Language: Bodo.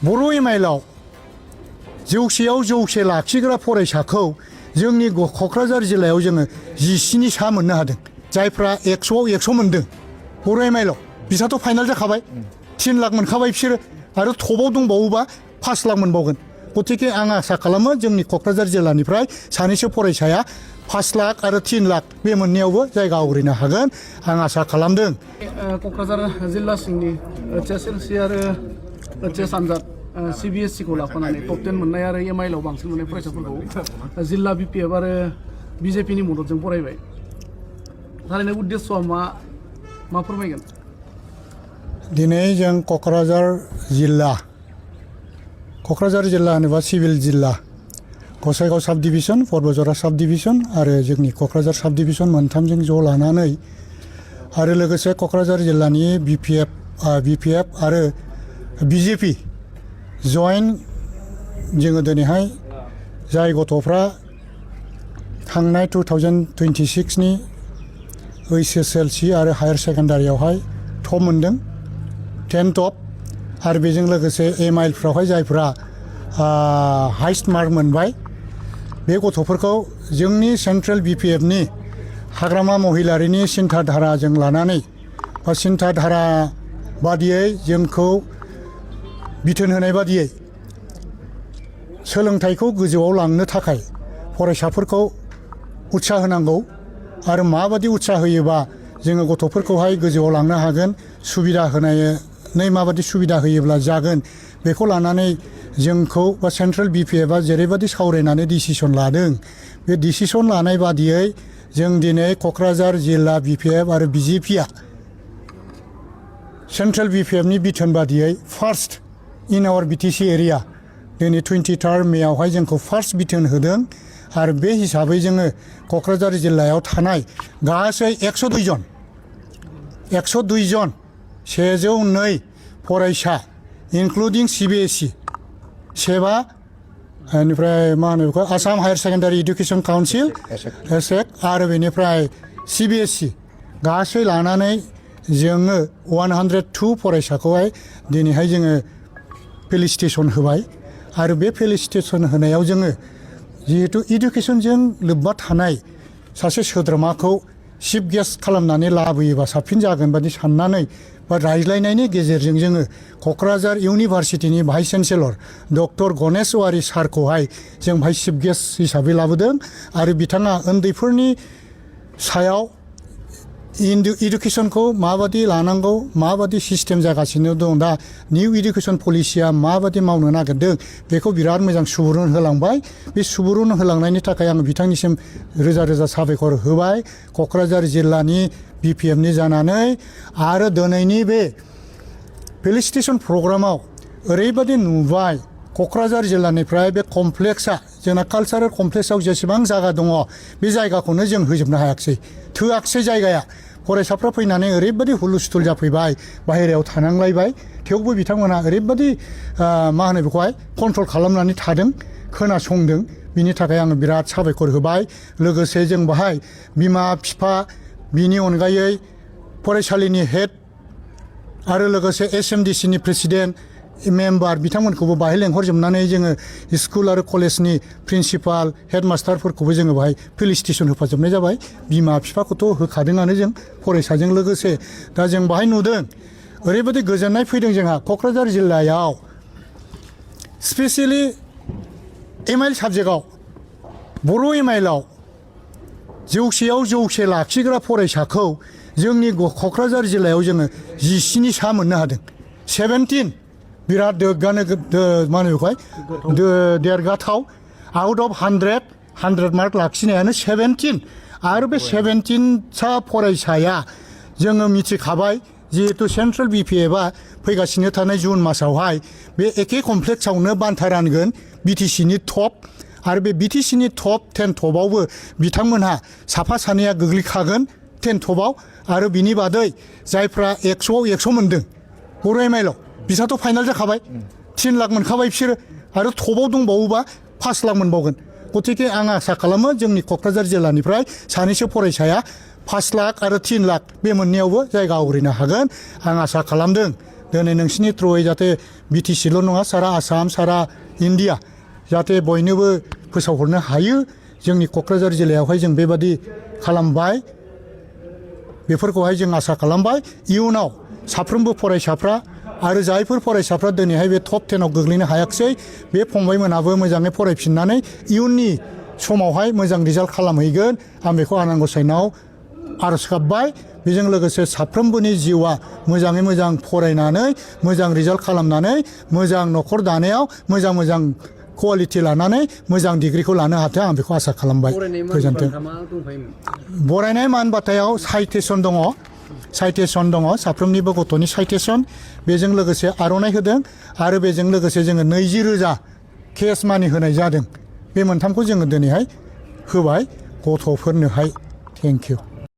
बर' एमाइलाव जौसेयाव जौसे लाखिग्रा फरायसाखौ जोंनि क'क्राझार जिल्लायाव जोङो 17 सा मोननो हादों जायफ्रा 100आव 100 मोनदों बर' एमाइलाव बिसाथ' फाइनाल जाखाबाय 3 लाख मोनखाबाय बिसोरो आरो टपआव दंबावोबा 5 लाख मोनबावगोन गतिके आं आसा खालामो जोंनि क'क्राझार जिल्लानिफ्राय सानैसो फरायसाया 5 लाख आरो 3 लाख बे मोननैयावबो जायगा आवग्रिनो हागोन आं आसा खालामदों। क'क्राझार जिल्ला सिंनि HSLC आरो HS आनजाद CBSE खौ लाफानानै टप 10 मोननाय आरो एमआइएलआव बांसिन मोननाय फरायसाफोरखौ जिल्ला BPF आरो BJPनि मददजों फरायबाय। थारैनो उद्देश्यआ मा फोरमायगोन? दिनै जों क'क्राझार जिल्ला होनोबा सिभिल जिल्ला गसाइगाव साब डिभिजन पर्बजरा साब डिभिजन आरो जोंनि क'क्राझार साब डिभिजन मोनथामजों ज' लानानै आरो लोगोसे क'क्राझार जिल्लानि BPF आरो BJP जयेन्ट जोङो दिनैहाय जाय गथ'फ्रा थांनाय 2026 नि HSLC आरो हायार सेकेन्डारियावहाय टप मोनदों 10 टप आरो बेजों लोगोसे एमआइएलफ्रावहाय जायफ्रा हाइस्ट मार्क मोनबाय बे गथ'फोरखौ जोंनि सेन्ट्रेल BPFनि हाग्रामा महिलारिनि सिन्था धाराजों लानानै बा सिन्था धारा बादियै जोंखौ बिथोन होनाय बादियै सोलोंथाइखौ गोजौआव लांनो थाखाय फरायसाफोरखौ उत्साह होनांगौ आरो माबादि उत्साह होयोबा जोङो गथ'फोरखौहाय गोजौआव लांनो हागोन सुबिदा होनानै माबादि सुबिदा होयोब्ला जागोन बेखौ लानानै जोंखौ बा सेन्ट्रेल BPFआ जेरैबादि सावरायनानै डिसिसन लादों बे डिसिसन लानाय बादियै जों दिनै क'क्राझार जिल्ला BPF आरो BJPआ सेन्ट्रेल BPFनि बिथोन बादियै first in our BTC area दिनै 23 मेआवहाय जोंखौ फार्स्ट बिथोन होदों आरो बे हिसाबै जोङो क'क्राझार जिल्लायाव थानाय गासै 102 जन 102 फरायसा इनक्लुडिं CBSE सेबा बेनिफ्राय मा होनो बेखौ Assam higher secondary education council AHSEC आरो बेनिफ्राय CBSE गासै लानानै जोङो 102 फरायसाखौहाय दिनैहाय जोङो फेलिसिटेसन होबाय आरो बे फेलिसिटेसन होनायाव जोङो जिहेतु इडुकेसनजों लोब्बा थानाय सासे सोद्रोमाखौ चिफ गेस्ट खालामनानै लाबोयोबा साबसिन जागोन बादि साननानै बा रायज्लायनायनि गेजेरजों जोङो क'क्राझार इउनिभारसिटिनि vice chancellor doctor Ganesh Owary सारखौहाय जों भाइस चिफ गेस्ट हिसाबै लाबोदों आरो बिथाङा उन्दैफोरनि सायाव इडुकेसनखौ माबादि लानांगौ माबादि सिस्टेम जागासिनो दं दा निउ इडुकेसन पलिसिया माबादि मावनो नागिरदों बेखौ बिराद मोजां सुबुरुन होलांबाय बे सुबुरुन होलांनायनि थाखाय आं बिथांनिसिम रोजा रोजा साबायखर होबाय क'क्राझार जिल्लानि BPFनि जानानै आरो दिनैनि बे फेलिसिटेसन प्रग्रामाव ओरैबादि नुबाय क'क्राझार जिल्लानिफ्राय बे कमप्लेक्सआ जोंना कालचारेल कमप्लेक्सआव जेसेबां जायगा दङ बे जायगाखौनो जों होजोबनो हायाखिसै थोआखिसै जायगाया फरायसाफ्रा फैनानै ओरैबादि हुलुस्थुल जाफैबाय बाहेरायाव थानांलायबाय थेवबो बिथांमोना ओरैबादि मा होनो बेखौहाय कन्ट्रल खालामनानै थादों खोनासंदों बिनि थाखाय आङो बिराद साबायखर होबाय लोगोसे जों बाहाय बिमा बिफा बिनि अनगायै फरायसालिनि हेड आरो लोगोसे SMDCनि प्रेसिडेन्ट मेम्बार बिथांमोनखौबो बाहाय लेंहरजोबनानै जोङो स्कुल आरो कलेजनि प्रिन्सिपाल हेडमास्टारफोरखौबो जोङो बाहाय फेलिसिटेसन होफाजोबनाय जाबाय बिमा बिफाखौथ' होखादोंआनो जों फरायसाजों लोगोसे दा जों बाहाय नुदों ओरैबायदि गोजोननाय फैदों जोंहा क'क्राझार जिल्लायाव स्पेसियेलि एमआइएल साबजेक्टआव बर' एमआइएलआव जौसेयाव जौसे लाखिग्रा फरायसाखौ जोंनि क'क्राझार जिल्लायाव जोङो 17 सा मोननो हादों 17 बिराद देरगानो मा होनो बेखौहाय देरगाथाव आउट अफ 100 मार्क लाखिनायानो 17 आरो बे 17 सा फरायसाया जोङो मिथिखाबाय जिहेतु सेन्ट्रेल BPFआ फैगासिनो थानाय जुन मासावहाय बे एखे कमप्लेक्सआवनो बान्था रानगोन BTCनि टप आरो बे BTCनि टप 10 टपआवबो बिथांमोनहा साफा सानैया गोग्लैखागोन 10 टपआव आरो बिनि बादै जायफ्रा 100आव 100 मोनदों बर' एमआइएलआव बिसाथ' फाइनाल जाखाबाय 3 लाख मोनखाबाय बिसोरो आरो टपआव दंबावोबा 5 लाख मोनबावगोन गतिके आं आसा खालामो जोंनि क'क्राझार जिल्लानिफ्राय सानैसो फरायसाया 5 लाख आरो 3 लाख बे मोननैयावबो जायगा आवग्रिनो हागोन आं आसा खालामदों दिनै नोंसिनि थ्रुयै जाहाथे बिटिसिल' नङा सारा आसाम सारा इन्डिया जाहाथे बयनोबो फोसावहरनो हायो जोंनि क'क्राझार जिल्लायावहाय जों बेबादि खालामबाय बेफोरखौहाय जों आसा खालामबाय इयुनाव साफ्रोमबो फरायसाफ्रा आरो जायफोर फरायसाफ्रा दिनैहाय बे टप 10 आव गोग्लैनो हायाखिसै बे फंबायमोनाबो मोजाङै फरायफिननानै इयुननि समावहाय मोजां रिजाल्ट खालामहैगोन आं बेखौ आनान गसाइनाव आरज गाबबाय बेजों लोगोसे साफ्रोमबोनि जिउआ मोजाङै मोजां फरायनानै मोजां रिजाल्ट खालामनानै मोजां न'खर दानायाव मोजां मोजां कुवालिटि लानानै मोजां डिग्रिखौ लानो हाथों आं बेखौ आसा खालामबाय गोजोन्थों बरायनाय मान बान्थायाव साइटेसन दङ साफ्रोमनिबो गथ'नि साइटेसन बेजों लोगोसे आर'नाइ होदों आरो बेजों लोगोसे जोङो 20,000 केस मानि होनाय जादों बे मोनथामखौ जोङो दिनैहाय होबाय गथ'फोरनोहाय थेंक इउ